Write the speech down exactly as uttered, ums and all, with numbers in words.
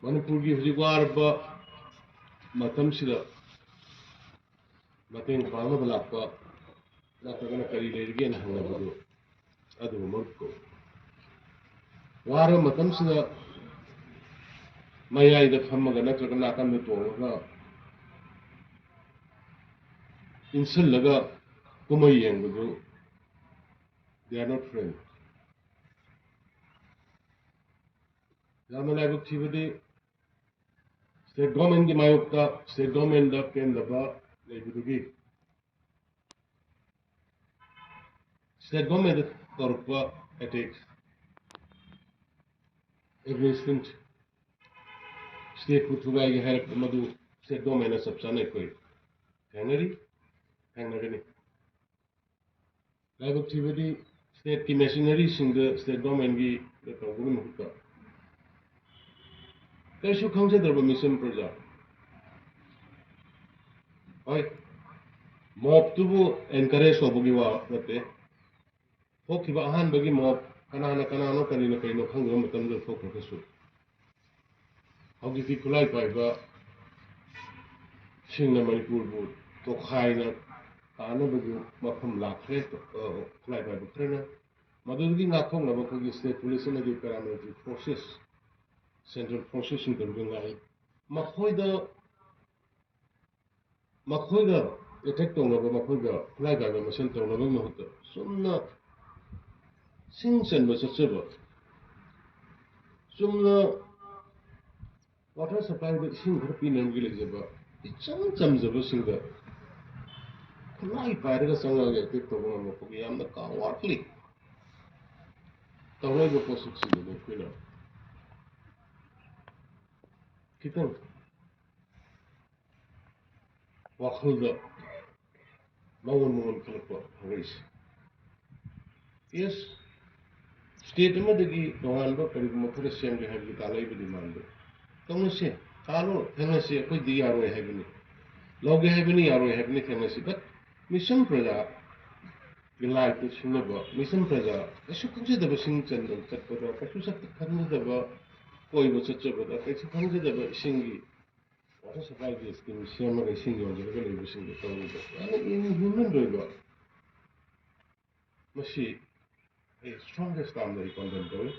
ꯃꯅꯤꯄꯨꯔꯒꯤ ꯍꯧꯖꯤꯛ ꯋꯥꯔꯕ ꯃꯇꯝꯁꯤꯗ ꯃꯇꯦꯡ ꯄꯥꯡꯅꯕ ꯂꯥꯛꯄ ꯅꯠꯇ꯭ꯔꯒꯅ ꯀꯔꯤ ꯂꯩꯔꯤꯒꯦꯅ ꯍꯪꯅꯕꯗꯨ ꯑꯗꯨꯒꯨꯝꯕ ꯀꯧꯏ꯫ ꯋꯥꯔꯕ ꯃꯇꯝꯁꯤꯗ ꯃꯌꯥꯏꯗ ꯐꯝꯃꯒ ꯅꯠꯇ꯭ꯔꯒ ꯅꯥꯀꯟꯗ ꯇꯣꯡꯉꯒ ꯏꯟꯁꯤꯜꯂꯒ ꯀꯨꯝꯍꯩ ꯌꯦꯡꯕꯗꯨ they are not friends. ꯌꯥꯝꯅ ꯂꯥꯏꯕꯛ ꯊꯤꯕꯗꯤ state governmentꯀꯤ ꯃꯥꯌꯣꯛꯇ state governmentꯗ ꯄꯦꯟꯗꯕ ꯂꯩꯕꯗꯨꯒꯤ state governmentꯗ ꯇꯧꯔꯛꯄ attack, against stateꯄꯨ ꯊꯨꯒꯥꯏꯒꯦ ꯍꯥꯏꯔꯛꯄ ꯃꯗꯨ state governmentꯅ ꯆꯞ ꯆꯥꯅ ꯑꯩꯈꯣꯏ ꯊꯦꯡꯅꯔꯤ, ꯊꯦꯡꯅꯒꯅꯤ꯫ ꯂꯥꯏꯕꯛ ꯊꯤꯕꯗꯤ stateꯀꯤ machineryꯁꯤꯡꯗ state governmentꯒꯤꯗ ꯇꯧꯕꯒꯤ ꯃꯍꯨꯠꯇ ꯀꯔꯤꯁꯨ ꯈꯪꯖꯗ꯭ꯔꯕ ꯃꯤꯆꯝ ꯄ꯭ꯔꯖꯥ, ꯍꯣꯏ, mobꯇꯨꯕꯨ encourage ꯇꯧꯕꯒꯤ ꯋꯥ ꯅꯠꯇꯦ, ꯊꯣꯛꯈꯤꯕ ꯑꯍꯥꯟꯕꯒꯤ mob ꯀꯅꯥꯅ ꯀꯅꯥꯅꯣ ꯀꯔꯤꯅ ꯀꯔꯤꯅꯣ ꯈꯪꯗꯕ ꯃꯇꯝꯗ ꯊꯣꯛꯈ꯭ꯔꯒꯁꯨ ꯍꯧꯖꯤꯛꯇꯤ ꯈꯨꯠꯂꯥꯏ ꯄꯥꯏꯕꯁꯤꯡꯅ ꯃꯅꯤꯄꯨꯔꯕꯨ ꯇꯣꯈꯥꯏꯅ ꯇꯥꯅꯕꯒꯤ ꯃꯐꯝ ꯂꯥꯛꯈ꯭ꯔꯦ꯫ ꯑ, ꯈꯨꯠꯂꯥꯏ ꯄꯥꯏꯕ ꯈꯔꯅ ꯃꯗꯨꯗꯒꯤ ꯉꯥꯛꯊꯣꯛꯅꯕ ꯑꯩꯈꯣꯏꯒꯤ state police ꯑꯃꯗꯤ paramilitary forces, central forcesꯁꯤꯡ ꯇꯧꯔꯒ ꯉꯥꯛꯏ꯫ ꯃꯈꯣꯏꯗ ꯃꯈꯣꯏꯒ attack ꯇꯧꯅꯕ, ꯃꯈꯣꯏꯒ ꯈꯨꯠꯂꯥꯏ ꯄꯥꯏꯕ ꯃꯁꯦꯟ ꯇꯧꯅꯕꯒꯤ ꯃꯍꯨꯠꯇ ꯆꯨꯝꯅ ꯁꯤꯡ ꯆꯟꯕ ꯆꯠꯆꯕ, ꯆꯨꯝꯅ water supplyꯗ ꯏꯁꯤꯡ ꯈꯔ ꯄꯤꯅꯕꯒꯤ ꯂꯩꯖꯕ ꯏꯆꯝ ꯆꯝꯖꯕꯁꯤꯡꯗ ꯈꯨꯠꯂꯥꯏ ꯄꯥꯏꯔꯒ ꯆꯪꯉꯛꯑꯒ attack ꯇꯧꯕ ꯉꯝꯂꯛꯄꯒꯤ ꯌꯥꯝꯅ cowardly ꯇꯧꯔꯛꯏꯕ ꯄꯣꯠꯁꯛꯁꯤꯡꯗꯨꯅꯤ ꯑꯩꯈꯣꯏꯅ ꯈꯤꯇꯪ ꯋꯥꯈꯜꯗ ꯃꯉꯣꯟ ꯃꯉꯣꯟ ꯈꯜꯂꯛꯄ ꯍꯧꯔꯛꯏꯁꯦ꯫ Yes, state ꯑꯃꯗꯒꯤ ꯇꯣꯉꯥꯟꯕ ꯀꯔꯤꯒꯨꯝꯕ ꯈꯔ ꯁꯦꯝꯒꯦ ꯍꯥꯏꯕꯒꯤ ꯇꯥꯟꯅꯔꯤꯕ demandꯗꯨ ꯇꯧꯅꯁꯦ, ꯀꯥꯜꯂꯣ, ꯊꯦꯡꯅꯁꯦ, ꯑꯩꯈꯣꯏꯗꯤ ꯌꯥꯔꯣꯏ ꯍꯥꯏꯕꯅꯤ, ꯂꯧꯒꯦ ꯍꯥꯏꯕꯅꯤ, ꯌꯥꯔꯣꯏ ꯍꯥꯏꯕꯅꯤ, ꯊꯦꯡꯅꯁꯤ꯫ But ꯃꯤꯆꯝ ꯄ꯭ꯔꯖꯥꯒꯤ ꯂꯥꯏꯐꯇ ꯁꯤꯡꯅꯕ, ꯃꯤꯆꯝ ꯄ꯭ꯔꯖꯥ ꯀꯩꯁꯨ ꯈꯪꯖꯗꯕꯁꯤꯡ ꯆꯟꯗꯅ ꯆꯠꯄꯗ, ꯀꯩꯁꯨ ꯁꯛꯇꯤ ꯈꯪꯖꯗꯕ ꯀꯣꯏꯕ ꯆꯠꯆꯕꯗ ꯀꯩꯁꯨ ꯈꯪꯖꯗꯕ ꯏꯁꯤꯡꯒꯤ water supply ꯒꯤ scheme ꯁꯦꯝꯃꯒ ꯏꯁꯤꯡ ꯌꯣꯟꯖꯔꯒ ꯂꯩꯕꯁꯤꯡꯗꯨ ꯇꯧꯔꯤꯕ ꯌꯥꯝꯅ inhuman ꯑꯣꯏꯕ, ꯃꯁꯤ ꯑꯩ strongest term ꯗ ꯑꯩ condemn ꯇꯧꯏ꯫